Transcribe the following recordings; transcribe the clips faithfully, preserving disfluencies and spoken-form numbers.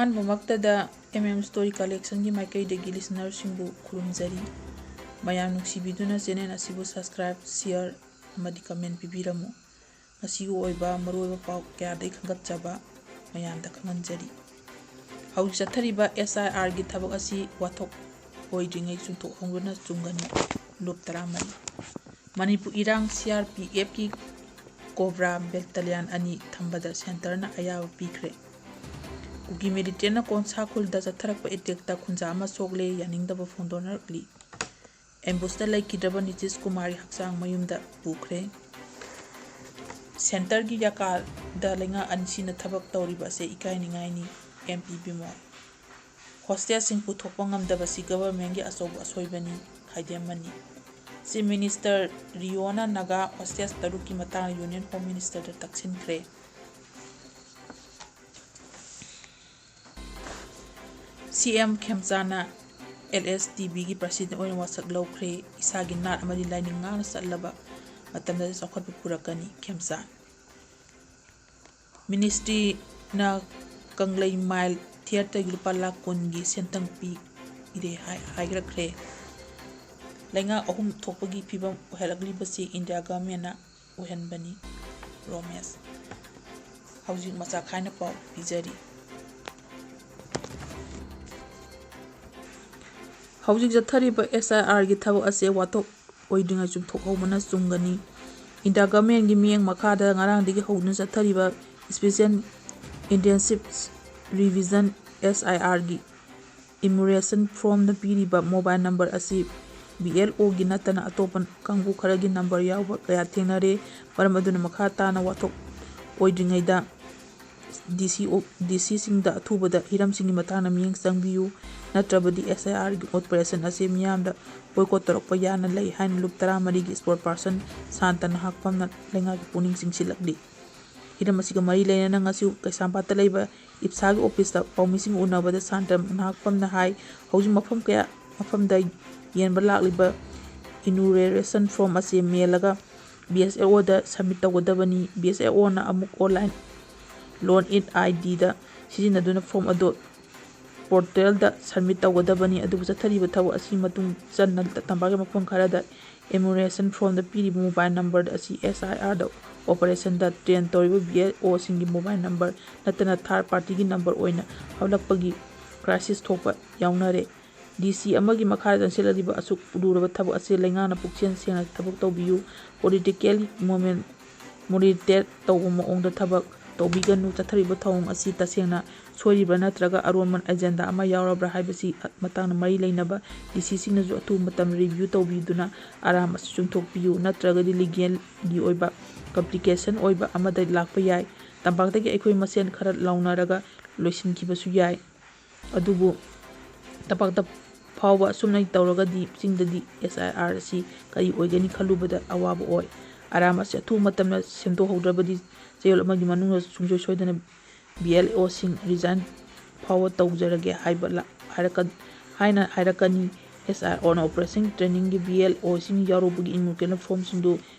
ꯑꯍꯥꯟꯕꯃꯛꯇꯗ M M Story Collectionꯒꯤ ꯃꯥꯏꯀꯩꯗꯒꯤ listenerꯁꯤꯡꯕꯨ ꯈꯨꯔꯨꯝꯖꯔꯤ꯫ ꯃꯌꯥꯝ ꯅꯨꯡꯁꯤꯕꯤꯗꯨꯅ channel ꯑꯁꯤꯕꯨ subscribe, share ꯑꯃꯗꯤ comment ꯄꯤꯕꯤꯔꯝꯃꯨ꯫ ꯉꯁꯤꯒꯤ ꯑꯣꯏꯕ ꯃꯔꯨꯑꯣꯏꯕ ꯄꯥꯎ ꯀꯌꯥꯗꯒꯤ ꯈꯟꯒꯠꯆꯕ ꯃꯌꯥꯝꯗ ꯈꯪꯍꯟꯖꯔꯤ꯫ ꯍꯧꯖꯤꯛ ꯆꯠꯊꯔꯤꯕ S I Rꯒꯤ ꯊꯕꯛ ꯑꯁꯤ ꯋꯥꯊꯣꯛ ꯑꯣꯏꯗ꯭ꯔꯤꯉꯩ ꯆꯨꯝꯊꯣꯛꯍꯧꯗꯨꯅ ꯆꯨꯝꯒꯅꯤ꯫ ꯂꯨꯞ ꯇꯔꯥꯃꯔꯤ꯫ ꯃꯅꯤꯄꯨꯔ ꯏꯔꯥꯡ꯫ CRPFꯀꯤ Cobra Battalion ꯑꯅꯤ ꯊꯝꯕꯗ centreꯅ ꯑꯌꯥꯕ ꯄꯤꯈ꯭ꯔꯦ꯫ ꯀꯨꯀꯤ militantꯅ ꯀꯣꯟꯁꯥ ꯈꯨꯜꯗ ꯆꯠꯊꯔꯛꯄ attackꯇ ꯈꯨꯟꯖꯥ ꯑꯃ ꯁꯣꯛꯂꯦ, ꯌꯥꯅꯤꯡꯗꯕ ꯐꯣꯡꯗꯣꯛꯅꯔꯛꯂꯤ꯫ Ambushꯇ ꯂꯩꯈꯤꯗ꯭ꯔꯕ ꯅꯤꯇꯤꯁ ꯀꯨꯃꯥꯔꯒꯤ ꯍꯛꯆꯥꯡ ꯃꯌꯨꯝꯗ ꯄꯨꯈ꯭ꯔꯦ꯫ Centreꯒꯤ ꯌꯥꯀꯥꯗ ꯂꯩꯉꯥꯛ ꯑꯅꯤꯁꯤꯅ ꯊꯕꯛ ꯇꯧꯔꯤꯕ ꯑꯁꯤ ꯏꯀꯥꯏꯅꯤꯡꯉꯥꯏꯅꯤ, MP ꯕꯤꯃꯣꯜ꯫ Hostelꯁꯤꯡ ꯄꯨꯊꯣꯛꯄ ꯉꯝꯗꯕꯁꯤ governmentꯀꯤ ꯑꯆꯧꯕ ꯑꯁꯣꯏꯕꯅꯤ, ꯈꯥꯏꯗꯦꯝ ꯃꯅꯤ꯫ Chief Minister ꯔꯤꯑꯣꯅ ꯅꯥꯒꯥ hostels ꯇꯔꯨꯛꯀꯤ ꯃꯇꯥꯡꯗ Union Home Ministerꯗ ꯇꯛꯁꯤꯟꯈ꯭ꯔꯦ꯫ CM ꯈꯦꯝꯆꯥꯟꯅ LSTVꯒꯤ president ꯑꯣꯏꯅ ꯋꯥꯁꯛ ꯂꯧꯈ꯭ꯔꯦ꯫ ꯏꯁꯥꯒꯤ ꯅꯥꯠ ꯑꯃꯗꯤ ꯂꯥꯏꯅꯤꯡ ꯉꯥꯛꯅ ꯆꯠꯂꯕ ꯃꯇꯝꯗ ꯆꯥꯎꯈꯠꯄ ꯄꯨꯔꯛꯀꯅꯤ, ꯈꯦꯝꯆꯥꯟ꯫ Ministryꯅ ꯀꯪꯂꯩꯃꯥꯏꯜ theatreꯒꯤ ꯂꯨꯄꯥ ꯂꯥꯈ ꯀꯨꯟꯒꯤ ꯁꯦꯟꯊꯪ ꯄꯤꯔꯦ ꯍꯥꯏ-, ꯍꯥꯏꯔꯛꯈ꯭ꯔꯦ꯫ ꯂꯩꯉꯥꯛ ꯑꯍꯨꯝ ꯊꯣꯛꯄꯒꯤ ꯐꯤꯕꯝ ꯑꯣꯏꯍꯜꯂꯛꯂꯤꯕꯁꯤ India governmentꯅ ꯑꯣꯏꯍꯟꯕꯅꯤ, ꯔꯣꯃꯦꯁ꯫ ꯍꯧꯖꯤꯛ ꯃꯆꯥ ꯈꯥꯏꯅ ꯄꯥꯎ ꯄꯤꯖꯔꯤ꯫ ꯍꯧꯖꯤꯛ ꯆꯠꯊꯔꯤꯕ S I Rꯒꯤ ꯊꯕꯛ ꯑꯁꯦ ꯋꯥꯊꯣꯛ ꯑꯣꯏꯗ꯭ꯔꯤꯉꯩ ꯆꯨꯝꯊꯣꯛꯍꯧꯕꯅ ꯆꯨꯝꯒꯅꯤ꯫ India governmentꯀꯤ ꯃꯤꯠꯌꯦꯡ ꯃꯈꯥꯗ ꯉꯔꯥꯡꯗꯒꯤ ꯍꯧꯗꯨꯅ ꯆꯠꯊꯔꯤꯕ Special Intensive Revision, S I Rꯒꯤ enumeration formꯗ ꯄꯤꯔꯤꯕ mobile number ꯑꯁꯤ BLOꯒꯤ ꯅꯠꯇꯅ ꯑꯇꯣꯞꯄ ꯀꯥꯡꯕꯨ ꯈꯔꯒꯤ number ꯌꯥꯎꯕ ꯀꯌꯥ ꯊꯦꯡꯅꯔꯦ꯫ ꯃꯔꯝ ꯑꯗꯨꯅ ꯃꯈꯥ ꯇꯥꯅ ꯋꯥꯊꯣꯛ ꯑꯣꯏꯗ꯭ꯔꯤꯉꯩꯗ DC ꯑꯣ-, DCꯁꯤꯡꯗ ꯑꯊꯨꯕꯗ ꯍꯤꯔꯝꯁꯤꯡꯒꯤ ꯃꯇꯥꯡꯗ ꯃꯤꯠꯌꯦꯡ ꯆꯪꯕꯤꯌꯨ, ꯅꯠꯇ꯭ꯔꯕꯗꯤ S I Rꯒꯤ operation ꯑꯁꯤ ꯃꯤꯌꯥꯝꯗ boycott ꯇꯧꯔꯛꯄ ꯌꯥꯅ ꯂꯩ ꯍꯥꯏꯅ ꯂꯨꯞ ꯇꯔꯥꯃꯔꯤꯒꯤ spokesperson ꯁꯥꯟꯇ ꯅꯍꯥꯛꯄꯝꯅ ꯂꯩꯉꯥꯛꯀꯤ ꯄꯨꯛꯅꯤꯡ ꯆꯤꯡꯁꯤꯜꯂꯛꯂꯤ꯫ ꯍꯤꯔꯝ ꯑꯁꯤꯒ ꯃꯔꯤ ꯂꯩꯅꯅ ꯉꯁꯤ ꯀꯩꯁꯥꯝꯄꯥꯠꯇ ꯂꯩꯕ ꯏꯞꯁꯥꯒꯤ officeꯇ ꯄꯥꯎꯃꯤꯁꯤꯡ ꯎꯅꯕꯗ ꯁꯥꯟꯇ ꯅꯍꯥꯛꯄꯝꯅ ꯍꯥꯏ, ꯍꯧꯖꯤꯛ ꯃꯐꯝ ꯀꯌꯥ, ꯃꯐꯝꯗ ꯌꯦꯟꯕ ꯂꯥꯛꯂꯤꯕ enumeration form ꯑꯁꯤ ꯃꯦꯜꯂꯒ BSLOꯗ submit ꯇꯧꯒꯗꯕꯅꯤ꯫ BSLOꯅ ꯑꯃꯨꯛ online ꯂꯣꯟ ꯏꯠ ꯑꯥꯏ ꯗꯤꯗ ꯁꯤꯖꯤꯟꯅꯗꯨꯅ ꯐꯣꯔꯝ ꯑꯗꯨ ꯄꯣꯔꯇꯦꯜꯗ ꯁꯕꯃꯤꯠ ꯇꯧꯒꯗꯕꯅꯤ꯫ ꯑꯗꯨꯕꯨ ꯆꯠꯊꯔꯤꯕ ꯊꯕꯛ ꯑꯁꯤ ꯃꯇꯨꯡ ꯆꯟꯅ ꯇꯝꯄꯥꯛꯀꯤ ꯃꯐꯝ ꯈꯔꯗ ꯑꯦꯃꯨꯅꯦꯁꯟ ꯐꯣꯔꯝꯗ ꯄꯤꯔꯤꯕ ꯃꯣꯕꯥꯏꯜ ꯅꯝꯕꯔ ꯑꯁꯤ ꯑꯦꯁ ꯑꯥꯏ ꯑꯥꯔꯗ ꯑꯣꯄꯔꯦꯁꯟꯗ ꯇ꯭ꯔꯦꯟ ꯇꯧꯔꯤꯕ ꯕꯤ ꯑꯦꯜ ꯑꯣꯁꯤꯡꯒꯤ ꯃꯣꯕꯥꯏꯜ ꯅꯝꯕꯔ ꯅꯠꯇꯅ ꯊꯥꯔꯗ ꯄꯥꯔꯇꯤꯒꯤ ꯅꯝꯕꯔ ꯑꯣꯏꯅ ꯍꯥꯞꯂꯛꯄꯒꯤ ꯀ꯭ꯔꯥꯏꯁꯤꯁ ꯊꯣꯛꯄ ꯌꯥꯎꯅꯔꯦ꯫ ꯗꯤ ꯁꯤ ꯑꯃꯒꯤ ꯃꯈꯥꯗ ꯆꯪꯁꯤꯜꯂꯛꯂꯤꯕ ꯑꯁꯨꯛ ꯂꯨꯔꯕ ꯊꯕꯛ ꯑꯁꯤ ꯂꯩꯉꯥꯛꯅ ꯄꯨꯛꯆꯦꯜ ꯁꯦꯡꯅ ꯊꯕꯛ ꯇꯧꯕꯤꯌꯨ꯫ ꯄꯣꯂꯤꯇꯤꯀꯦꯜ ꯃꯣꯃꯦꯟ ꯃꯣꯅꯤꯇꯦꯠ ꯇꯧꯕ ꯃꯑꯣꯡꯗ ꯊꯕꯛ ꯇꯧꯕꯤꯒꯅꯨ꯫ ꯆꯠꯊꯔꯤꯕ ꯊꯧꯑꯣꯡ ꯑꯁꯤ ꯇꯁꯦꯡꯅ ꯁꯣꯏꯔꯤꯕ꯭ꯔꯥ ꯅꯠꯇ꯭ꯔꯒ ꯑꯔꯣꯟꯕ ꯑꯦꯖꯦꯟꯗꯥ ꯑꯃ ꯌꯥꯎꯔꯕ꯭ꯔꯥ ꯍꯥꯏꯕꯁꯤ ꯃꯇꯥꯡꯗ ꯃꯔꯤ ꯂꯩꯅꯕ ꯗꯤ ꯁꯤꯁꯤꯡꯅꯁꯨ ꯑꯊꯨꯕ ꯃꯇꯝꯗ ꯔꯤꯚꯤꯌꯨ ꯇꯧꯕꯤꯗꯨꯅ ꯑꯔꯥꯟꯕ ꯑꯁꯤ ꯆꯨꯝꯊꯣꯛꯄꯤꯌꯨ, ꯅꯠꯇ꯭ꯔꯒꯗꯤ ꯂꯤꯒꯦꯜꯒꯤ ꯑꯣꯏꯕ ꯀꯝꯄ꯭ꯂꯤꯀꯦꯁꯟ ꯑꯣꯏꯕ ꯑꯃꯗ ꯂꯥꯛꯄ ꯌꯥꯏ꯫ ꯇꯝꯄꯥꯛꯇꯒꯤ ꯑꯩꯈꯣꯏ ꯃꯁꯦꯟ ꯈꯔ ꯂꯥꯎꯅꯔꯒ ꯂꯣꯏꯁꯤꯟꯈꯤꯕꯁꯨ ꯌꯥꯏ꯫ ꯑꯗꯨꯕꯨ ꯇꯝꯄꯥꯛꯇ ꯐꯥꯎꯕ ꯑꯁꯨꯝꯅ ꯇꯧꯔꯒꯗꯤ ꯆꯤꯡꯗꯗꯤ ꯑꯦꯁ ꯑꯥꯏ ꯑꯥꯔ ꯑꯁꯤ ꯀꯔꯤ ꯑꯣꯏꯒꯅꯤ ꯈꯜꯂꯨꯕꯗ ꯑꯋꯥꯕ ꯑꯣꯏ꯫ ꯑꯔꯥꯟꯕ ꯑꯁꯤ ꯑꯊꯨꯕ ꯃꯇꯝꯗ ꯁꯦꯝꯗꯣꯛꯍꯧꯗ꯭ꯔꯕꯗꯤ ꯆꯌꯣꯜ ꯑꯃꯒꯤ ꯃꯅꯨꯡꯗ ꯁꯨꯡꯁꯣꯏ ꯁꯣꯏꯗꯅ ꯕꯤ ꯑꯦꯜ ꯑꯣꯁꯤꯡ ꯔꯤꯖꯥꯏꯟ ꯐꯥꯎꯕ ꯇꯧꯖꯔꯒꯦ ꯍꯥꯏꯕ ꯂ-, ꯍꯥꯏꯔꯛꯀ-, ꯍꯥꯏꯅ ꯍꯥꯏꯔꯛꯀꯅꯤ꯫ ꯑꯦꯁ ꯑꯥꯏ ꯑꯥꯔꯅ ꯑꯣꯄꯔꯦꯁꯟ ꯇ꯭ꯔꯦꯅꯤꯡꯒꯤ ꯕꯤ ꯑꯦꯜ ꯑꯣꯁꯤꯡ ꯌꯥꯎꯔꯨꯕꯒꯤ ꯏꯃꯣꯀꯦꯅꯦꯜ ꯐꯣꯔꯝꯁꯤꯡꯗꯨ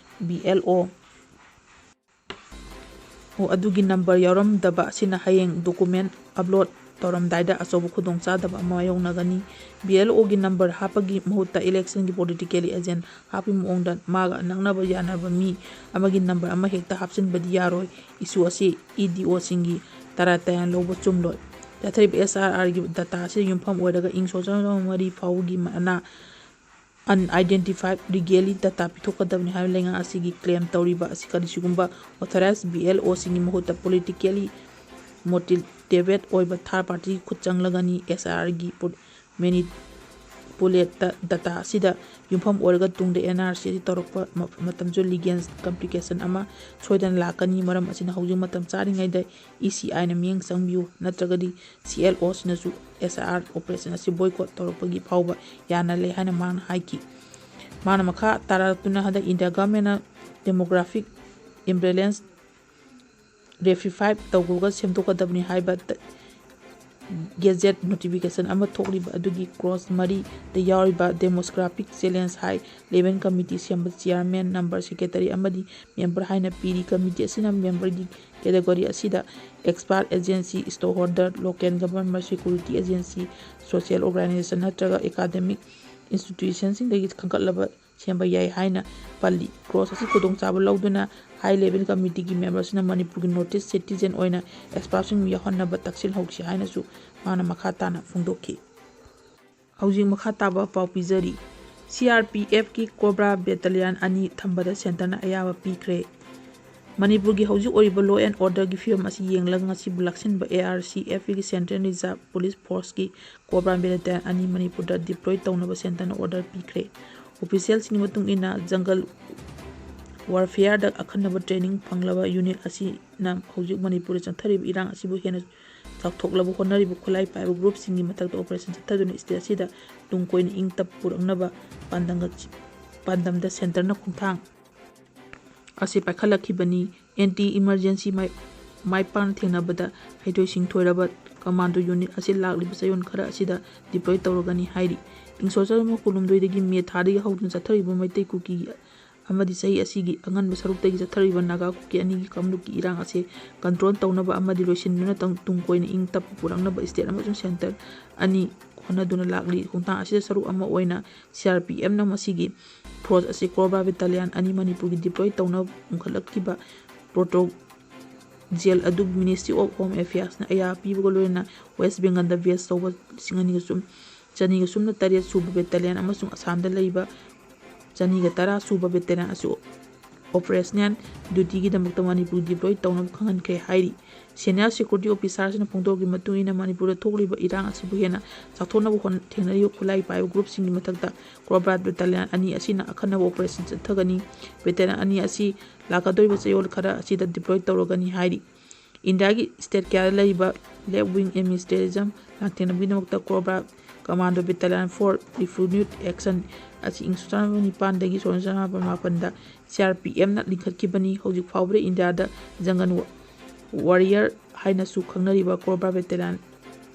ꯕꯤ ꯑꯦꯜ ꯑꯣ ꯑꯣ ꯑꯗꯨꯒꯤ ꯅꯝꯕꯔ ꯌꯥꯎꯔꯝꯗꯕ ꯑꯁꯤꯅ ꯍꯌꯦꯡ ꯗꯣꯀꯨꯃꯦꯟ ꯑꯞꯂꯣꯗ ꯇꯧꯔꯝꯗꯥꯏꯗ ꯑꯆꯧꯕ ꯈꯨꯗꯣꯡꯆꯥꯗꯕ ꯑꯃ ꯃꯥꯌꯣꯛꯅꯒꯅꯤ꯫ ꯕꯤ ꯑꯦꯜ ꯑꯣꯒꯤ ꯅꯝꯕꯔ ꯍꯥꯞꯄꯒꯤ ꯃꯍꯨꯠꯇ ꯏꯂꯦꯛꯁꯟꯒꯤ ꯄꯣꯂꯤꯇꯤꯀꯦꯜ ꯑꯦꯖꯦꯟ ꯍꯥꯞꯄꯒꯤ ꯃꯑꯣꯡꯗ ꯃꯥꯒ ꯅꯛꯅꯕ ꯌꯥꯅꯕ ꯃꯤ ꯑꯃꯒꯤ ꯅꯝꯕꯔ ꯑꯃ ꯍꯦꯛꯇ ꯍꯥꯞꯆꯤꯟꯕꯗꯤ ꯌꯥꯔꯣꯏ꯫ ꯏꯁꯨ ꯑꯁꯤ ꯏ ꯗꯤ ꯑꯣꯁꯤꯡꯒꯤ ꯇꯔꯥ ꯇꯌꯥꯟ ꯂꯧꯕ ꯆꯨꯝꯂꯣꯏ꯫ ꯆꯠꯊꯔꯤꯕ ꯑꯦꯁ ꯑꯥꯔ ꯑꯥꯔꯒꯤ ꯗꯇꯥ ꯑꯁꯤꯗ ꯌꯨꯝꯐꯝ ꯑꯣꯏꯔꯒ ꯏꯪ ꯁꯣꯛ ꯆꯥꯝꯃꯔꯤ ꯐꯥꯎꯕꯒꯤ ꯃꯅꯥ unidentified ꯔꯤꯒꯦꯂꯤ ꯗꯇꯥ ꯄꯤꯊꯣꯛꯀꯗꯕꯅꯤ ꯍꯥꯏꯕ ꯂꯩꯉꯥꯛ ꯑꯁꯤꯒꯤ ꯀ꯭ꯂꯦꯝ ꯇꯧꯔꯤꯕ ꯑꯁꯤ ꯀꯔꯤꯁꯤꯒꯨꯝꯕ ꯑꯣꯊꯣꯔꯥꯏꯖ ꯕꯤ ꯑꯦꯜ ꯑꯣꯁꯤꯡꯒꯤ ꯃꯍꯨꯠꯇ ꯄꯣꯂꯤꯇꯤꯀꯦꯂꯤ ꯃꯣꯇꯤꯚꯦꯠ ꯑꯣꯏꯕ ꯊꯥꯔꯗ ꯄꯥꯔꯇꯤꯒꯤ ꯈꯨꯠ ꯆꯪꯂꯒꯅꯤ꯫ ꯑꯦꯁ ꯑꯥꯔ ꯑꯥꯔꯒꯤ ꯃꯦꯅꯤꯄꯨꯂꯦꯠꯇ ꯗꯇꯥ ꯑꯁꯤꯗ ꯌꯨꯝꯐꯝ ꯑꯣꯏꯔꯒ ꯇꯨꯡꯗ ꯑꯦꯟ ꯑꯥꯔ ꯁꯤ ꯑꯁꯤ ꯇꯧꯔꯛꯄ ꯃ-, ꯃꯇꯝꯁꯨ ꯂꯤꯒꯦꯜ ꯀꯝꯄ꯭ꯂꯤꯀꯦꯁꯟ ꯑꯃ ꯁꯣꯏꯗꯅ ꯂꯥꯛꯀꯅꯤ꯫ ꯃꯔꯝ ꯑꯁꯤꯅ ꯍꯧꯖꯤꯛ ꯃꯇꯝ ꯆꯥꯔꯤꯉꯩꯗ ꯏ ꯁꯤ ꯑꯥꯏꯅ ꯃꯤꯠꯌꯦꯡ ꯆꯪꯕꯤꯌꯨ, ꯅꯠꯇ꯭ꯔꯒꯗꯤ ꯁꯤ ꯑꯦꯜ ꯑꯣꯁꯤꯅꯁꯨ ꯑꯦꯁ ꯑꯥꯏ ꯑꯥꯔ ꯑꯣꯄꯔꯦꯁꯟ ꯑꯁꯤ ꯕꯣꯏꯀꯣꯠ ꯇꯧꯔꯛꯄꯒꯤ ꯐꯥꯎꯕ ꯌꯥꯅ ꯂꯩ ꯍꯥꯏꯅ ꯃꯍꯥꯛꯅ ꯍꯥꯏꯈꯤ꯫ ꯃꯥꯅ ꯃꯈꯥ ꯇꯥꯔꯛꯇꯨꯅ ꯍꯟꯗꯛ ꯏꯟꯗꯤꯌꯥ ꯒꯚꯔꯟꯃꯦꯟꯅ ꯗꯦꯃꯣꯒ꯭ꯔꯥꯐꯤꯛ ꯏꯝꯕꯦꯂꯦꯟꯁ ꯔꯦꯛꯇꯤꯐꯥꯏ ꯇꯧꯕꯒ ꯁꯦꯝꯗꯣꯛꯀꯗꯕꯅꯤ ꯍꯥꯏꯕ ꯇ-, ꯒꯦꯖꯦꯠ ꯅꯣꯇꯤꯐꯤꯀꯦꯁꯟ ꯑꯃ ꯊꯣꯛꯂꯤꯕ ꯑꯗꯨꯒꯤ ꯀ꯭ꯂꯣꯖ ꯃꯔꯤꯗ ꯌꯥꯎꯔꯤꯕ demographic challenge high level committee ꯁꯦꯝꯕ ꯆꯤꯌꯥꯔꯃꯦꯟ, ꯅꯝꯕꯔ ꯁꯦꯀ꯭ꯔꯦꯇꯔꯤ ꯑꯃꯗꯤ ꯃꯦꯝꯕꯔ ꯍꯥꯏꯅ ꯄꯤꯔꯤ꯫ ꯀꯃꯤꯇꯤ ꯑꯁꯤꯅ ꯃꯦꯝꯕꯔꯒꯤ ꯀꯦꯇꯦꯒꯣꯔꯤ ꯑꯁꯤꯗ expert agency, stakeholder, local government security agency, social organisation ꯅꯠꯇ꯭ꯔꯒ ꯑꯦꯀꯥꯗꯦꯃꯤꯛ ꯏꯟꯁꯇꯤꯇ꯭ꯌꯨꯁꯟꯁꯤꯡꯗꯒꯤ ꯈꯟꯒꯠꯂꯕ ꯁꯦꯝꯕ ꯌꯥꯏ ꯍꯥꯏꯅ ꯄꯜꯂꯤ꯫ ꯀ꯭ꯂꯣꯖ ꯑꯁꯤ ꯈꯨꯗꯣꯡꯆꯥꯕ ꯂꯧꯗꯨꯅ ꯍꯥꯏ ꯂꯦꯚꯦꯜ ꯀꯃꯤꯇꯤꯒꯤ ꯃꯦꯝꯕꯔꯁꯤꯡꯅ ꯃꯅꯤꯄꯨꯔꯒꯤ ꯅꯣꯔꯠ ꯏꯁ ꯁꯤꯇꯤꯖꯦꯟ ꯑꯣꯏꯅ ꯑꯦꯛꯁꯄꯥꯔꯠꯁꯤꯡ ꯌꯥꯎꯍꯟꯅꯕ ꯇꯛꯁꯤꯜꯍꯧꯁꯤ ꯍꯥꯏꯅꯁꯨ ꯃꯥꯅ ꯃꯈꯥ ꯇꯥꯅ ꯐꯣꯡꯗꯣꯛꯈꯤ꯫ ꯍꯧꯖꯤꯛ ꯃꯈꯥ ꯇꯥꯕ ꯄꯥꯎ ꯄꯤꯖꯔꯤ꯫ C R P ꯑꯦꯐꯀꯤ cobra battalion ꯑꯅꯤ ꯊꯝꯕꯗ ꯁꯦꯟꯇꯔꯅ ꯑꯌꯥꯕ ꯄꯤꯈ꯭ꯔꯦ꯫ ꯃꯅꯤꯄꯨꯔꯒꯤ ꯍꯧꯖꯤꯛ ꯑꯣꯏꯔꯤꯕ law and orderꯒꯤ ꯐꯤꯕꯝ ꯑꯁꯤ ꯌꯦꯡꯂꯒ ꯉꯁꯤꯕꯨ ꯂꯥꯛꯁꯤꯟꯕ ꯑꯦ ꯑꯥꯔ ꯁꯤ ꯑꯦꯐꯀꯤ ꯁꯦꯟꯇ꯭ꯔꯦꯜ ꯔꯤꯖꯥꯔꯚ ꯄꯨꯂꯤꯁ ꯐꯣꯔꯁꯀꯤ ꯀꯣꯕ꯭ꯔꯥ ꯕꯦꯇꯥꯂꯤꯌꯟ ꯑꯅꯤ ꯃꯅꯤꯄꯨꯔꯗ ꯗꯤꯄ꯭ꯂꯣꯏ ꯇꯧꯅꯕ ꯁꯦꯟꯇꯔꯅ ꯑꯣꯔꯗꯔ ꯄꯤꯈ꯭ꯔꯦ꯫ ꯑꯣꯐꯤꯁꯤꯌꯦꯜꯁꯤꯡꯒꯤ ꯃꯇꯨꯡ ꯏꯟꯅ, ꯖꯪꯒꯜ ꯋꯥꯔꯐꯤꯌꯥꯔꯗ ꯑꯈꯟꯅꯕ ꯇ꯭ꯔꯦꯅꯤꯡ ꯐꯪꯂꯕ ꯌꯨꯅꯤꯠ ꯑꯁꯤꯅ ꯍꯧꯖꯤꯛ ꯃꯅꯤꯄꯨꯔꯗ ꯆꯠꯊꯔꯤꯕ ꯏꯔꯥꯡ ꯑꯁꯤꯕꯨ ꯍꯦꯟꯅ ꯆꯥꯎꯊꯣꯛꯂꯕ ꯍꯣꯠꯅꯔꯤꯕ ꯈꯨꯠꯂꯥꯏ ꯄꯥꯏꯕ ꯒ꯭ꯔꯨꯞꯁꯤꯡꯒꯤ ꯃꯊꯛꯇ ꯑꯣꯄꯔꯦꯁꯟ ꯆꯠꯊꯗꯨꯅ ꯁ꯭ꯇꯦꯠ ꯑꯁꯤꯗ ꯇꯨꯡ ꯀꯣꯏꯅ ꯏꯪ ꯇꯞꯄ ꯄꯨꯔꯛꯅꯕ ꯄꯥꯟꯗꯝꯒ-, ꯄꯥꯟꯗꯝꯗ ꯁꯦꯟꯇꯔꯅ ꯈꯣꯡꯊꯥꯡ ꯑꯁꯤ ꯄꯥꯏꯈꯠꯂꯛꯈꯤꯕꯅꯤ꯫ ꯑꯦꯟꯇꯤ ꯏꯃꯔꯖꯦꯟꯁꯤ ꯃꯥꯏ-, ꯃꯥꯏ ꯄꯥꯛꯅ ꯊꯦꯡꯅꯕꯗ ꯍꯩꯊꯣꯏ ꯁꯤꯡꯊꯣꯏꯔꯕ ꯀꯃꯥꯟꯗꯣ ꯌꯨꯅꯤꯠ ꯑꯁꯤ ꯂꯥꯛꯂꯤꯕ ꯆꯌꯣꯜ ꯈꯔ ꯑꯁꯤꯗ ꯗꯤꯄ꯭ꯂꯣꯏ ꯇꯧꯔꯒꯅꯤ ꯍꯥꯏꯔꯤ꯫ ꯏꯪ ꯁꯣꯛ ꯆꯥꯝꯃꯔꯤ ꯃꯔꯤꯐꯨ ꯍꯨꯝꯗꯣꯏꯗꯒꯤ ꯃꯦ ꯊꯥꯗꯒꯤ ꯍꯧꯗꯨꯅ ꯆꯠꯊꯔꯤꯕ ꯃꯩꯇꯩ ꯀꯨꯀꯤ ꯑꯃꯗꯤ ꯆꯍꯤ ꯑꯁꯤꯒꯤ ꯑꯉꯟꯕ ꯁꯔꯨꯛꯇꯒꯤ ꯆꯠꯊꯔꯤꯕ ꯅꯥꯒꯥ ꯀꯨꯀꯤ ꯑꯅꯤꯒꯤ ꯀꯥꯡꯂꯨꯞꯀꯤ ꯏꯔꯥꯡ ꯑꯁꯤ ꯀꯟꯇ꯭ꯔꯣꯜ ꯇꯧꯅꯕ ꯑꯃꯗꯤ ꯂꯣꯏꯁꯤꯟꯗꯨꯅ ꯇꯪ-, ꯇꯨꯡ ꯀꯣꯏꯅ ꯏꯪ ꯇꯞꯄ ꯄꯨꯔꯛꯅꯕ ꯁ꯭ꯇꯦꯠ ꯑꯃꯁꯨꯡ ꯁꯦꯟꯇꯔ ꯑꯅꯤ ꯍꯣꯠꯅꯗꯨꯅ ꯂꯥꯛꯂꯤ꯫ ꯈꯣꯡꯊꯥꯡ ꯑꯁꯤꯗ ꯁꯔꯨꯛ ꯑꯃ ꯑꯣꯏꯅ ꯁꯤ ꯑꯥꯔ ꯄꯤ ꯑꯦꯐꯅ ꯃꯁꯤꯒꯤ ꯐꯣꯔꯁ ꯑꯁꯤ ꯀꯣꯕ꯭ꯔꯥ ꯕꯦꯇꯥꯂꯤꯌꯟ ꯑꯅꯤ ꯃꯅꯤꯄꯨꯔꯒꯤ ꯗꯤꯄ꯭ꯂꯣꯏ ꯇꯧꯅꯕ ꯄꯨꯈꯠꯂꯛꯈꯤꯕ ꯄ꯭ꯔꯣꯇꯣ ꯖꯦꯜ ꯑꯗꯨꯕꯨ Ministry of Home Affairsꯅ ꯑꯌꯥꯕ ꯄꯤꯕꯒ ꯂꯣꯏꯅꯅ ꯋꯦꯁ ꯕꯦꯡꯒꯜꯗ ꯕꯦꯁ ꯇꯧꯕ ꯂꯤꯁꯤꯡ ꯑꯅꯤꯒ ꯆꯨꯝ-, ꯆꯅꯤꯒ ꯁꯨꯞꯅ ꯇꯔꯦꯠ ꯁꯨꯕ ꯕꯦꯇꯥꯂꯤꯌꯟ ꯑꯃꯁꯨꯡ ꯑꯁꯥꯝꯗ ꯂꯩꯕ ꯆꯅꯤꯒ ꯇꯔꯥ ꯁꯨꯕ ꯕꯦꯇꯥꯂꯤꯌꯟ ꯑꯁꯤ ꯑꯣꯄꯔꯦꯁꯅꯦꯜ ꯗ꯭ꯌꯨꯇꯤꯒꯤꯗꯃꯛꯇ ꯃꯅꯤꯄꯨꯔ ꯗꯤꯄ꯭ꯂꯣꯏ ꯇꯧꯅꯕ ꯈꯪꯍꯟꯈ꯭ꯔꯦ ꯍꯥꯏꯔꯤ꯫ ꯁꯦꯅꯤꯌꯔ ꯁꯦꯀ꯭ꯌꯨꯔꯤꯇꯤ ꯑꯣꯐꯤꯁꯥꯔꯁꯤꯡꯅ ꯐꯣꯡꯗꯣꯔꯛꯈꯤꯕ ꯃꯇꯨꯡ ꯏꯟꯅ, ꯃꯅꯤꯄꯨꯔꯗ ꯊꯣꯛꯂꯤꯕ ꯏꯔꯥꯡ ꯑꯁꯤꯕꯨ ꯍꯦꯟꯅ ꯆꯥꯎꯊꯣꯛꯅꯕ ꯍꯣꯠꯅ-, ꯊꯦꯡꯅꯔꯤꯕ ꯈꯨꯠꯂꯥꯏ ꯄꯥꯏꯕ ꯒ꯭ꯔꯨꯞꯁꯤꯡꯒꯤ ꯃꯊꯛꯇ ꯀꯣꯕ꯭ꯔꯥ ꯕꯦꯇꯥꯂꯤꯌꯟ ꯑꯅꯤ ꯑꯁꯤꯅ ꯑꯈꯟꯅꯕ ꯑꯣꯄꯔꯦꯁꯟ ꯆꯠꯊꯒꯅꯤ꯫ ꯕꯦꯇꯥꯂꯤꯌꯟ ꯑꯅꯤ ꯑꯁꯤ ꯂꯥꯛꯀꯗꯧꯔꯤꯕ ꯆꯌꯣꯜ ꯈꯔ ꯑꯁꯤꯗ ꯗꯤꯄ꯭ꯂꯣꯏ ꯇꯧꯔꯒꯅꯤ ꯍꯥꯏꯔꯤ꯫ ꯏꯟꯗꯤꯌꯥꯒꯤ ꯁ꯭ꯇꯦꯠ ꯀꯌꯥꯗ ꯂꯩꯔꯤꯕ ꯂꯦꯐ ꯋꯤꯡ ꯑꯦꯛꯁꯇ꯭ꯔꯤꯃꯤꯖꯝ ꯂꯥꯟꯊꯦꯡꯅꯕꯒꯤꯗꯃꯛꯇ COBRA commando battalion for resolute action ꯑꯁꯤ ꯏꯪ ꯁꯣꯛ ꯆꯥꯝꯃꯔꯤ ꯅꯤꯄꯥꯟꯗꯒꯤ ꯁꯣꯛ ꯆꯥꯝꯃꯔꯤ ꯃꯥꯄꯟꯗ ꯁꯤ ꯑꯥꯔ ꯄꯤ ꯑꯦꯐꯅ ꯂꯤꯡꯈꯠꯈꯤꯕꯅꯤ꯫ ꯍꯧꯖꯤꯛ ꯐꯥꯎꯕꯗ ꯏꯟꯗꯤꯌꯥꯗ ꯖꯪꯒꯜ ꯋꯥ-, ꯋꯥꯔꯤꯌꯔ ꯍꯥꯏꯅꯁꯨ ꯈꯪꯅꯔꯤꯕ ꯀꯣꯕ꯭ꯔꯥ ꯕꯦꯇꯥꯂꯤꯌꯟ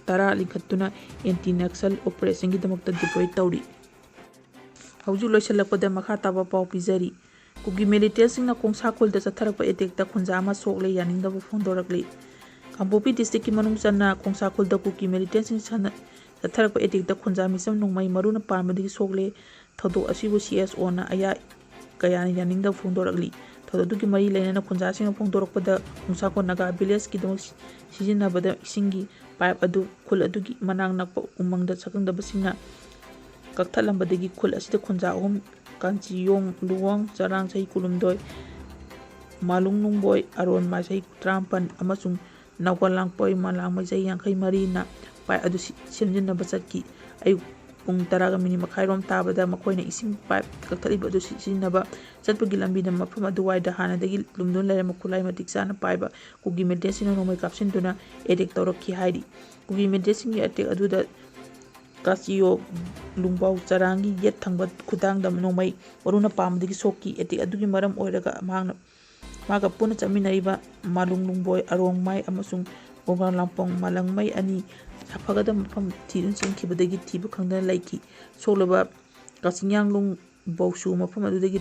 ꯇꯔꯥ ꯂꯤꯡꯈꯠꯇꯨꯅ ꯑꯦꯟꯇꯤ ꯅꯛꯁꯜ ꯑꯣꯄꯔꯦꯁꯟꯒꯤꯗꯃꯛꯇ ꯗꯤꯄ꯭ꯂꯣꯏ ꯇꯧꯔꯤ꯫ ꯍꯧꯖꯤꯛ ꯂꯣꯏꯁꯤꯜꯂꯛꯄꯗ ꯃꯈꯥ ꯇꯥꯕ ꯄꯥꯎ ꯄꯤꯖꯔꯤ꯫ ꯀꯨꯀꯤ ꯃꯤꯂꯤꯇꯦꯟꯁꯤꯡꯅ ꯈꯣꯡꯁꯥ ꯈꯨꯜꯗ ꯆꯠꯊꯔꯛꯄ ꯑꯦꯇꯦꯛꯇ ꯈꯨꯟꯖꯥ ꯑꯃ ꯁꯣꯛꯂꯦ, ꯌꯥꯅꯤꯡꯗꯕ ꯐꯣꯡꯗꯣꯔꯛꯂꯤ꯫ ꯀꯥꯡꯄꯣꯛꯄꯤ ꯗꯤꯁꯇ꯭ꯔꯤꯛꯀꯤ ꯃꯅꯨꯡ ꯆꯟꯅ ꯈꯣꯡꯁꯥ ꯈꯨꯜꯗ ꯀꯨꯀꯤ ꯃꯤꯂꯤꯇꯦꯟꯁꯤꯡ ꯁꯥꯟꯅ-, ꯆꯠꯊꯔꯛꯄ ꯑꯦꯇꯦꯛꯇ ꯈꯨꯟꯖꯥ ꯃꯤꯆꯝ ꯅꯣꯡꯃꯩ ꯃꯔꯨꯅ ꯄꯥꯟꯕꯗꯒꯤ ꯁꯣꯛꯂꯦ꯫ ꯊꯧꯗꯣꯛ ꯑꯁꯤꯕꯨ ꯁꯤ ꯑꯦꯁ ꯑꯣꯅ ꯑꯌꯥ-, ꯀꯌꯥꯅ ꯌꯥꯅꯤꯡꯗꯕ ꯐꯣꯡꯗꯣꯔꯛꯂꯤ꯫ ꯊꯧꯗꯣꯛ ꯑꯗꯨꯒꯤ ꯃꯔꯤ ꯂꯩꯅꯅ ꯈꯨꯟꯖꯥꯁꯤꯡꯅ ꯐꯣꯡꯗꯣꯔꯛꯄꯗ, ꯈꯣꯡꯁꯥ ꯈꯨꯜ ꯅꯥꯒꯥ ꯚꯤꯂꯦꯖꯀꯤꯗꯃꯛ ꯁꯤꯖꯤꯟꯅꯕꯗ ꯏꯁꯤꯡꯒꯤ ꯄꯥꯏꯞ ꯑꯗꯨ ꯈꯨꯜ ꯑꯗꯨꯒꯤ ꯃꯅꯥꯛ ꯅꯛꯄ ꯎꯃꯪꯗ ꯁꯛꯈꯪꯗꯕꯁꯤꯡꯅ ꯀꯛꯊꯠꯂꯝꯕꯗꯒꯤ ꯈꯨꯜ ꯑꯁꯤꯗ ꯈꯨꯟꯖꯥ ꯑꯍꯨꯝ, ꯀꯥꯟꯆꯤꯌꯣꯡ ꯂꯨꯋꯣꯡ ꯆꯔꯥꯡ ꯆꯍꯤ ꯀꯨꯟꯍꯨꯝꯗꯣꯏ, ꯃꯥꯂꯨꯡ ꯅꯨꯡꯕꯣꯏ ꯑꯔꯣꯟꯃꯥꯏ ꯆꯍꯤ ꯇꯔꯥꯃꯥꯄꯟ ꯑꯃꯁꯨꯡ ꯅꯥꯎꯒꯜ ꯂꯥꯡꯄꯣꯏ ꯃꯂꯥꯡꯃꯩ ꯆꯍꯤ ꯌꯥꯡꯈꯩ ꯃꯔꯤꯅ ꯄꯥꯏꯞ ꯑꯗꯨ ꯁꯤ-, ꯁꯦꯝꯖꯤꯟꯅꯕ ꯆꯠꯈꯤ꯫ ꯑꯌꯨꯛ ꯄꯨꯡ ꯇꯔꯥꯒ ꯃꯤꯅꯤꯠ ꯃꯈꯥꯏꯔꯣꯝ ꯇꯥꯕꯗ ꯃꯈꯣꯏꯅ ꯏꯁꯤꯡ ꯄꯥꯏꯞ ꯀꯛꯊꯠꯂꯤꯕ ꯑꯗꯨ ꯁꯤ-, ꯁꯤꯖꯤꯟꯅꯕ ꯆꯠꯄꯒꯤ ꯂꯝꯕꯤꯗ ꯃꯐꯝ ꯑꯗꯨꯋꯥꯏꯗ ꯍꯥꯟꯅꯗꯒꯤ ꯂꯨꯝꯗꯨꯅ ꯂꯩꯔꯝꯕ ꯈꯨꯠꯂꯥꯏ ꯃꯇꯤꯛ ꯆꯥꯅ ꯄꯥꯏꯕ ꯀꯨꯀꯤ ꯃꯤꯂꯤꯇꯦꯟꯁꯤꯡꯅ ꯅꯣꯡꯃꯩ ꯀꯥꯞꯁꯤꯟꯗꯨꯅ ꯑꯦꯇꯦꯛ ꯇꯧꯔꯛꯈꯤ ꯍꯥꯏꯔꯤ꯫ ꯀꯨꯀꯤ ꯃꯤꯂꯤꯇꯦꯟꯁꯤꯡꯒꯤ ꯑꯦꯇꯦꯛ ꯑꯗꯨꯗ ꯀꯥꯆꯤꯌꯣ ꯂꯨꯡꯕꯥꯎ ꯆꯔꯥꯡꯒꯤ ꯌꯦꯠ ꯊꯪꯕ ꯈꯨꯗꯥꯡꯗ ꯅꯣꯡꯃꯩ ꯃꯔꯨꯅ ꯄꯥꯟꯕꯗꯒꯤ ꯁꯣꯛꯈꯤ꯫ ꯑꯦꯇꯦꯛ ꯑꯗꯨꯒꯤ ꯃꯔꯝ ꯑꯣꯏꯔꯒ ꯃꯍꯥꯛꯅ, ꯃꯍꯥꯛꯀ ꯄꯨꯟꯅ ꯆꯠꯃꯤꯟꯅꯔꯤꯕ ꯃꯥꯂꯨꯡ ꯂꯨꯡꯕꯣꯏ ꯑꯔꯣꯡꯃꯥꯏ ꯑꯃꯁꯨꯡ ꯒꯣꯡꯒꯥ ꯂꯥꯝꯄꯣꯡ ꯃꯥꯂꯪꯃꯩ ꯑꯅꯤ ꯁꯥꯐꯒꯗꯕ ꯃꯐꯝ ꯊꯤꯗꯨꯅ ꯆꯦꯟꯈꯤꯕꯗꯒꯤ ꯊꯤꯕ ꯈꯪꯗꯅ ꯂꯩꯈꯤ꯫ ꯁꯣꯛꯂꯕ ꯀꯥꯆꯤꯡꯌꯥꯡ ꯂꯨꯡꯕꯧꯁꯨ ꯃꯐꯝ ꯑꯗꯨꯗꯒꯤ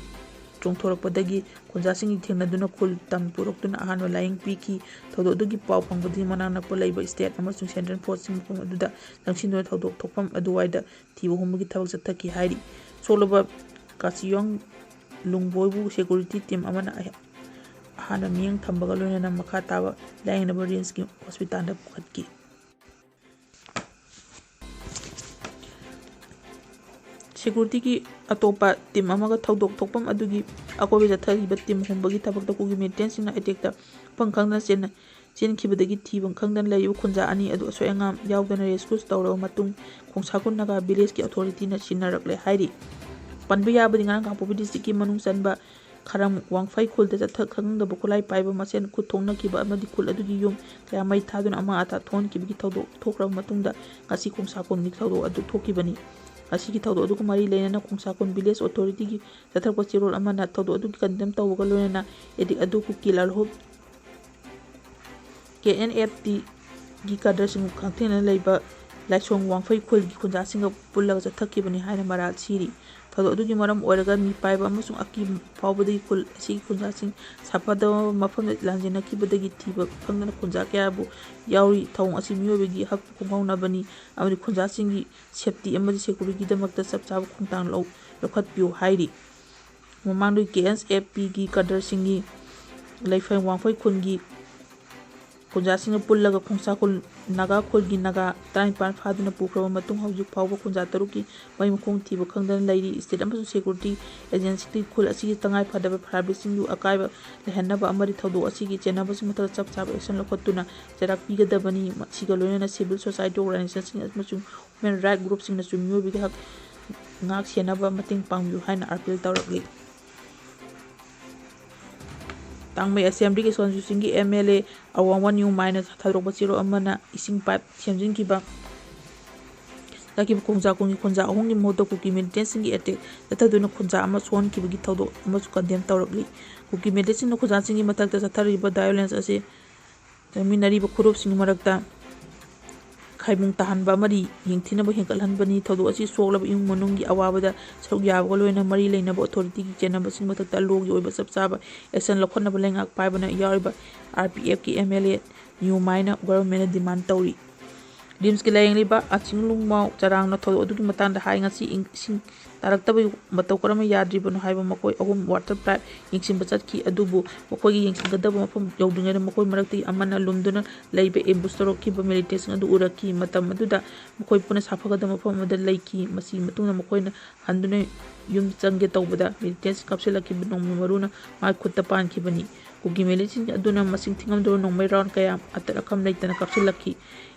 ꯆꯣꯡꯊꯣꯔꯛꯄꯗꯒꯤ ꯈꯨꯟꯖꯥꯁꯤꯡꯒꯤ ꯊꯦꯡꯅꯗꯨꯅ ꯈꯨꯜ ꯇꯝ ꯄꯨꯔꯛꯇꯨꯅ ꯑꯍꯥꯟꯕ ꯂꯥꯌꯦꯡ ꯄꯤꯈꯤ꯫ ꯊꯧꯗꯣꯛ ꯑꯗꯨꯒꯤ ꯄꯥꯎ ꯐꯪꯕꯗꯒꯤ ꯃꯅꯥꯛ ꯅꯛꯄ ꯂꯩꯕ ꯁ꯭ꯇꯦꯠ ꯑꯃꯁꯨꯡ ꯁꯦꯟꯇ꯭ꯔꯦꯜ ꯐꯣꯔꯁꯁꯤꯡ ꯃꯐꯝ ꯑꯗꯨꯗ ꯆꯪꯁꯤꯟꯗꯨꯅ ꯊꯧꯗꯣꯛ ꯊꯣꯛꯐꯝ ꯑꯗꯨꯋꯥꯏꯗ ꯊꯤꯕ ꯍꯨꯝꯕꯒꯤ ꯊꯕꯛ ꯆꯠꯊꯈꯤ ꯍꯥꯏꯔꯤ꯫ ꯁꯣꯛꯂꯕ ꯀꯥꯆꯤꯌꯣꯡ ꯂꯨꯡꯕꯣꯏꯕꯨ ꯁꯦꯀꯨꯔꯤꯇꯤ ꯇꯤꯝ ꯑꯃꯅ ꯑꯍ-, ꯑꯍꯥꯟꯕ ꯃꯤꯠꯌꯦꯡ ꯊꯝꯕꯒ ꯂꯣꯏꯅꯅ ꯃꯈꯥ ꯇꯥꯕ ꯂꯥꯌꯦꯡꯅꯕ ꯔꯤꯝꯁꯀꯤ ꯍꯣꯁꯄꯤꯇꯥꯜꯗ ꯄꯨꯈꯠꯈꯤ꯫ ꯁꯦꯀꯨꯔꯤꯇꯤꯒꯤ ꯑꯇꯣꯞꯄ ꯇꯤꯝ ꯑꯃꯒ ꯊꯧꯗꯣꯛ ꯊꯣꯛꯐꯝ ꯑꯗꯨꯒꯤ ꯑꯀꯣꯏꯕ ꯆꯠꯊꯔꯤꯕ ꯇꯤꯝ ꯍꯨꯝꯕꯒꯤ ꯊꯕꯛꯇ ꯀꯨꯀꯤ ꯃꯤꯂꯤꯇꯦꯟꯁꯤꯡꯅ ꯑꯦꯇꯦꯛꯇ ꯃꯐꯝ ꯈꯪꯗꯅ ꯆꯦꯟꯅ-, ꯆꯦꯟꯈꯤꯕꯗꯒꯤ ꯊꯤꯕ ꯈꯪꯗꯅ ꯂꯩꯔꯤꯕ ꯈꯨꯟꯖꯥ ꯑꯅꯤ ꯑꯗꯨ ꯑꯁꯣꯏ ꯑꯉꯥꯝ ꯌꯥꯎꯗꯅ ꯔꯦꯁꯀ꯭ꯌꯨ ꯇꯧꯔꯕ ꯃꯇꯨꯡ ꯈꯣꯡꯁꯥꯈꯨꯜ ꯅꯥꯒꯥ ꯚꯤꯂꯦꯖꯀꯤ ꯑꯣꯊꯣꯔꯤꯇꯤꯅ ꯁꯤꯟꯅꯔꯛꯂꯦ ꯍꯥꯏꯔꯤ꯫ ꯄꯟꯕ ꯌꯥꯕꯗꯤ ꯉꯔꯥꯡ ꯀꯥꯡꯄꯣꯛꯄꯤ ꯗꯤꯁꯇ꯭ꯔꯤꯛꯀꯤ ꯃꯅꯨꯡ ꯆꯟꯕ ꯈꯔꯝ ꯋꯥꯡꯐꯩ ꯈꯨꯜꯗ ꯆꯠꯊ-, ꯈꯪꯗꯕ ꯈꯨꯠꯂꯥꯏ ꯄꯥꯏꯕ ꯃꯁꯦꯟ ꯈꯨꯠ ꯊꯣꯛꯅꯈꯤꯕ ꯑꯃꯗꯤ ꯈꯨꯜ ꯑꯗꯨꯒꯤ ꯌꯨꯝ ꯀꯌꯥ ꯃꯩ ꯊꯥꯗꯨꯅ ꯑꯃꯥ ꯑꯇꯥ ꯊꯣꯛꯍꯟꯈꯤꯕꯒꯤ ꯊꯧꯗꯣꯛ ꯊꯣꯛꯈ꯭ꯔꯕ ꯃꯇꯨꯡꯗ ꯉꯁꯤ ꯈꯣꯡꯁꯥꯈꯣꯟꯒꯤ ꯊꯧꯗꯣꯛ ꯑꯗꯨ ꯊꯣꯛꯈꯤꯕꯅꯤ꯫ ꯉꯁꯤꯒꯤ ꯊꯧꯗꯣꯛ ꯑꯗꯨꯒ ꯃꯔꯤ ꯂꯩꯅꯅ ꯈꯣꯡꯁꯥꯈꯣꯟ ꯚꯤꯂꯦꯖ ꯑꯣꯊꯣꯔꯤꯇꯤꯒꯤ ꯆꯠꯊꯔꯛꯄ ꯆꯦꯔꯣꯜ ꯑꯃꯅ ꯊꯧꯗꯣꯛ ꯑꯗꯨꯒꯤ ꯀꯟꯗꯦꯝ ꯇꯧꯕꯒ ꯂꯣꯏꯅꯅ ꯑꯦꯗꯤꯛ ꯑꯗꯨ ꯀꯨꯀꯤ ꯂꯥꯜꯍꯧ ꯀꯦ ꯑꯦꯟ ꯑꯦꯐ ꯇꯤ ꯒꯤ ꯀꯥꯗꯔꯁꯤꯡ ꯈꯥꯡꯊꯦꯡꯅꯅ ꯂꯩꯕ ꯂꯥꯏꯁꯣꯡ ꯋꯥꯡꯐꯩ ꯈꯨꯜꯒꯤ ꯈꯨꯟꯖꯥꯁꯤꯡꯒ ꯄꯨꯜꯂꯒ ꯆꯠꯊꯈꯤꯕꯅꯤ ꯍꯥꯏꯅ ꯃꯔꯥꯜ ꯁꯤꯔꯤ꯫ ꯊꯧꯗꯣꯛ ꯑꯗꯨꯒꯤ ꯃꯔꯝ ꯑꯣꯏꯔꯒ ꯃꯤꯄꯥꯏꯕ ꯑꯃꯁꯨꯡ ꯑꯀꯤ ꯐꯥꯎꯕꯗꯒꯤ ꯈꯨꯜ ꯑꯁꯤꯒꯤ ꯈꯨꯟꯖꯥꯁꯤꯡ ꯁꯥꯐꯗꯕ ꯃꯐꯝꯗ ꯂꯥꯟꯖꯦꯟꯅꯈꯤꯕꯗꯒꯤ ꯊꯤꯕ ꯈꯪꯗꯅ ꯈꯨꯟꯖꯥ ꯀꯌꯥꯕꯨ ꯌꯥꯎꯔꯤ꯫ ꯊꯧꯑꯣꯡ ꯑꯁꯤ ꯃꯤꯑꯣꯏꯕꯒꯤ ꯍꯛ ꯈꯣꯡꯒꯥꯎꯅꯕꯅꯤ ꯑꯃꯗꯤ ꯈꯨꯟꯖꯥꯁꯤꯡꯒꯤ safety ꯑꯃꯗꯤ securityꯗꯃꯛꯇ ꯆꯞ ꯆꯥꯕ ꯈꯣꯡꯊꯥꯡ ꯂꯧ-, ꯂꯧꯈꯠꯄꯤꯌꯨ ꯍꯥꯏꯔꯤ꯫ ꯃꯃꯥꯡꯗꯒꯤ ꯀꯦ ꯑꯦꯁ ꯑꯦꯐ ꯄꯤꯒꯤ ꯀꯥꯗꯔꯁꯤꯡꯒꯤ ꯂꯩꯐꯝ ꯋꯥꯡꯈꯣꯏ ꯈꯨꯟꯒꯤ ꯈꯨꯟꯖꯥꯁꯤꯡꯒ ꯄꯨꯜꯂꯒ ꯈꯣꯡꯁꯥ ꯈꯨꯜ ꯅꯥꯒꯥ ꯈꯨꯜꯒꯤ ꯅꯥꯒꯥ ꯇꯔꯥꯅꯤꯄꯥꯟ ꯐꯥꯗꯨꯅ ꯄꯨꯈ꯭ꯔꯕ ꯃꯇꯨꯡ ꯍꯧꯖꯤꯛ ꯐꯥꯎꯕ ꯈꯨꯟꯖꯥ ꯇꯔꯨꯛꯀꯤ ꯃꯩ ꯃꯈꯣꯡ ꯊꯤꯕ ꯈꯪꯗꯅ ꯂꯩꯔꯤ꯫ State ꯑꯃꯁꯨꯡ security agencyꯒꯤ ꯈꯨꯜ ꯑꯁꯤꯒꯤ ꯇꯉꯥꯏ ꯐꯗꯕ ꯐꯥꯕ꯭ꯔꯤꯛꯁꯤꯡꯕꯨ ꯑꯀꯥꯏꯕ ꯂꯩꯍꯟꯅꯕ ꯑꯃꯗꯤ ꯊꯧꯗꯣꯛ ꯑꯁꯤꯒꯤ ꯆꯦꯟꯅꯕꯁꯤꯡ ꯃꯊꯛꯇ ꯆꯞ ꯆꯥꯕ action ꯂꯧꯈꯠꯇꯨꯅ ꯆꯩꯔꯥꯛ ꯄꯤꯒꯗꯕꯅꯤ꯫ ꯃꯁꯤꯒ ꯂꯣꯏꯅꯅ civil society organizationꯁꯤꯡ ꯑꯃꯁꯨꯡ human rights groupꯁꯤꯡꯅꯁꯨ ꯃꯤꯑꯣꯏꯕꯒꯤ ꯍꯛ ꯉꯥꯛ ꯁꯦꯟꯅꯕ ꯃꯇꯦꯡ ꯄꯥꯡꯕꯤꯌꯨ ꯍꯥꯏꯅ appeal ꯇꯧꯔꯛꯂꯤ꯫ ꯇꯥꯡꯃꯩ Assemblyꯒꯤ ꯁꯣꯟꯖꯨ ꯁꯤꯡꯒꯤ MLA ꯑꯋꯥꯡꯕ ꯅ꯭ꯌꯨꯃꯥꯏꯅ ꯊꯥꯗꯣꯔꯛꯄ ꯆꯦꯔꯣꯜ ꯑꯃꯅ ꯏꯁꯤꯡ pipe ꯁꯦꯝꯖꯤꯟꯈꯤꯕ ꯆꯠꯈꯤꯕ ꯈꯣꯡꯖꯥ ꯈꯨꯟꯒꯤ ꯈꯨꯟꯖꯥ ꯑꯍꯨꯝꯒꯤ ꯃꯍꯨꯠꯇ ꯀꯨꯀꯤ militantꯁꯤꯡꯒꯤ attack ꯆꯠꯊꯗꯨꯅ ꯈꯨꯟꯖꯥ ꯑꯃ ꯁꯣꯛꯍꯟꯈꯤꯕꯒꯤ ꯊꯧꯗꯣꯛ ꯑꯃꯁꯨ condemn ꯇꯧꯔꯛꯂꯤ꯫ ꯀꯨꯀꯤ militantꯁꯤꯡꯅ ꯈꯨꯟꯖꯥꯁꯤꯡꯒꯤ ꯃꯊꯛꯇ ꯆꯠꯊꯔꯤꯕ violence ꯑꯁꯤ ꯆꯪꯃꯤꯟꯅꯔꯤꯕ ꯐꯨꯔꯨꯞꯁꯤꯡꯒꯤ ꯃꯔꯛꯇ ꯈꯥꯏꯕꯨꯡ ꯇꯥꯍꯟꯕ ꯑꯃꯗꯤ ꯌꯦꯡꯊꯤꯅꯕ ꯍꯦꯟꯒꯠꯍꯟꯕꯅꯤ꯫ ꯊꯧꯗꯣꯛ ꯑꯁꯤ ꯁꯣꯛꯂꯕ ꯏꯃꯨꯡ ꯃꯅꯨꯡꯒꯤ ꯑꯋꯥꯕꯗ ꯁꯔꯨꯛ ꯌꯥꯕꯒ ꯂꯣꯏꯅꯅ ꯃꯔꯤ ꯂꯩꯅꯕ authorityꯒꯤ ꯆꯦꯟꯅꯕꯁꯤꯡ ꯃꯊꯛꯇ lawꯒꯤ ꯑꯣꯏꯕ ꯆꯞ ꯆꯥꯕ action ꯂꯧꯈꯠꯅꯕ ꯂꯩꯉꯥꯛ ꯄꯥꯏꯕꯅ ꯌꯥꯎꯔꯤꯕ RPFꯀꯤ MLA ꯅ꯭ꯌꯨꯃꯥꯏꯅ governmentꯅ demand ꯇꯧꯔꯤ꯫ RIMSꯀꯤ ꯂꯥꯌꯦꯡꯂꯤꯕ ꯑꯆꯤꯡ ꯂꯨꯡꯃꯥꯎ ꯆꯔꯥꯡꯅ ꯊꯧꯗꯣꯛ ꯑꯗꯨꯒꯤ ꯃꯇꯥꯡꯗ ꯍꯥꯏ, ꯉꯁꯤ ꯏꯪ-, ꯏꯁꯤꯡ ꯇꯥꯔꯛꯇꯕꯒꯤ ꯃꯇꯧ ꯀꯔꯝꯅ ꯌꯥꯗ꯭ꯔꯤꯕꯅꯣ ꯍꯥꯏꯕ ꯃꯈꯣꯏ ꯑꯍꯨꯝ water pipe ꯌꯦꯡꯁꯤꯟꯕ ꯆꯠꯈꯤ, ꯑꯗꯨꯕꯨ ꯃꯈꯣꯏꯒꯤ ꯌꯦꯡꯁꯤꯟꯒꯗꯕ ꯃꯐꯝ ꯌꯧꯗ꯭ꯔꯤꯉꯩꯗ ꯃꯈꯣꯏ ꯃꯔꯛꯇꯒꯤ ꯑꯃꯅ ꯂꯨꯝꯗꯨꯅ ꯂꯩꯕ ambush ꯇꯧꯔꯛꯈꯤꯕ militantꯁꯤꯡ ꯑꯗꯨ ꯎꯔꯛꯈꯤ꯫ ꯃꯇꯝ ꯑꯗꯨꯗ ꯃꯈꯣꯏ ꯄꯨꯟꯅ ꯁꯥꯐꯒꯗꯕ ꯃꯐꯝ ꯑꯃꯗ ꯂꯩꯈꯤ꯫ ꯃꯁꯤꯒꯤ ꯃꯇꯨꯡꯗ ꯃꯈꯣꯏꯅ ꯍꯟꯗꯨꯅ ꯌꯨꯝ ꯆꯪꯒꯦ ꯇꯧꯕꯗ militantꯁꯤꯡ ꯀꯥꯞꯁꯤꯜꯂꯛꯈꯤꯕ ꯅꯣꯡꯃꯩ ꯃꯔꯨꯅ ꯃꯥꯏ ꯈꯨꯠꯇ ꯄꯥꯟꯈꯤꯕꯅꯤ꯫ ꯀꯨꯀꯤ militantꯁꯤꯡ ꯑꯗꯨꯅ ꯃꯁꯤꯡ ꯊꯤꯉꯝꯗ꯭ꯔꯕ ꯅꯣꯡꯃꯩ round ꯀꯌꯥ ꯑꯇꯠ ꯑꯈꯝ ꯂꯩꯇꯅ ꯀꯥꯞꯁꯤꯜꯂꯛꯈꯤ꯫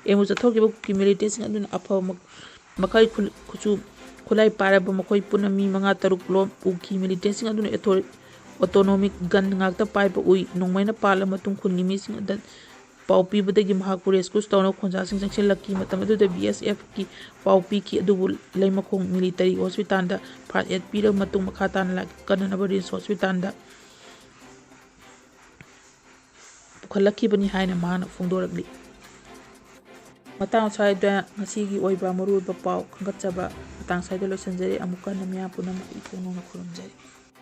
Ambush ꯆꯠꯊꯣꯛꯈꯤꯕ ꯀꯨꯀꯤ militantꯁꯤꯡ ꯑꯗꯨꯅ ꯑꯐꯕ ꯃ-, ꯃꯈꯜ ꯈꯨꯜ-, ꯈꯨꯠꯁꯨ ꯈꯨꯠꯂꯥꯏ ꯄꯥꯏꯔꯕ ꯃꯈꯣꯏ ꯄꯨꯟꯅ ꯃꯤ ꯃꯉꯥ ꯇꯔꯨꯛ ꯂꯣꯝ ꯎꯈꯤ꯫ Militantꯁꯤꯡ ꯑꯗꯨꯅ ꯑꯦꯊꯣ-, autonomic gun ꯉꯥꯛꯇ ꯄꯥꯏꯕ ꯎꯏ꯫ ꯅꯣꯡꯃꯩꯅ ꯄꯥꯜꯂ ꯃꯇꯨꯡ ꯈꯨꯟꯒꯤ ꯃꯤꯁꯤꯡ ꯑꯗ ꯄꯥꯎ ꯄꯤꯕꯗꯒꯤ ꯃꯍꯥꯛꯄꯨ rescue ꯇꯧꯅꯕ ꯈꯣꯟꯖꯥꯁꯤꯡ ꯆꯪꯁꯤꯜꯂꯛꯈꯤ꯫ ꯃꯇꯝ ꯑꯗꯨꯗ BSFꯀꯤ ꯄꯥꯎ ꯄꯤꯈꯤ, ꯑꯗꯨꯕꯨ ꯂꯩꯃꯈꯣꯡ military hospitalꯗ first aid ꯄꯤꯔꯕ ꯃꯇꯨꯡ ꯃꯈꯥ ꯇꯥꯅ ꯂꯥꯏ-, ꯀꯟꯅꯅꯕ RIMS hospitalꯗ ꯄꯨꯈꯠꯂꯛꯈꯤꯕꯅꯤ ꯍꯥꯏꯅ ꯃꯍꯥꯛꯅ ꯐꯣꯡꯗꯣꯔꯛꯂꯤ꯫ ꯃꯇꯥꯡ ꯁ꯭ꯋꯥꯏꯗ ꯉꯁꯤꯒꯤ ꯑꯣꯏꯕ ꯃꯔꯨꯑꯣꯏꯕ ꯄꯥꯎ ꯈꯟꯒꯠꯆꯕ ꯃꯇꯥꯡ ꯁ꯭ꯋꯥꯏꯗ ꯂꯣꯏꯁꯤꯟꯖꯔꯦ꯫ ꯑꯃꯨꯛꯀ ꯍꯟꯅ ꯃꯤꯌꯥꯝ ꯄꯨꯝꯅꯃꯛꯄꯨ ꯏꯄꯨꯛ ꯅꯧꯅ ꯈꯨꯔꯨꯝꯖꯔꯤ꯫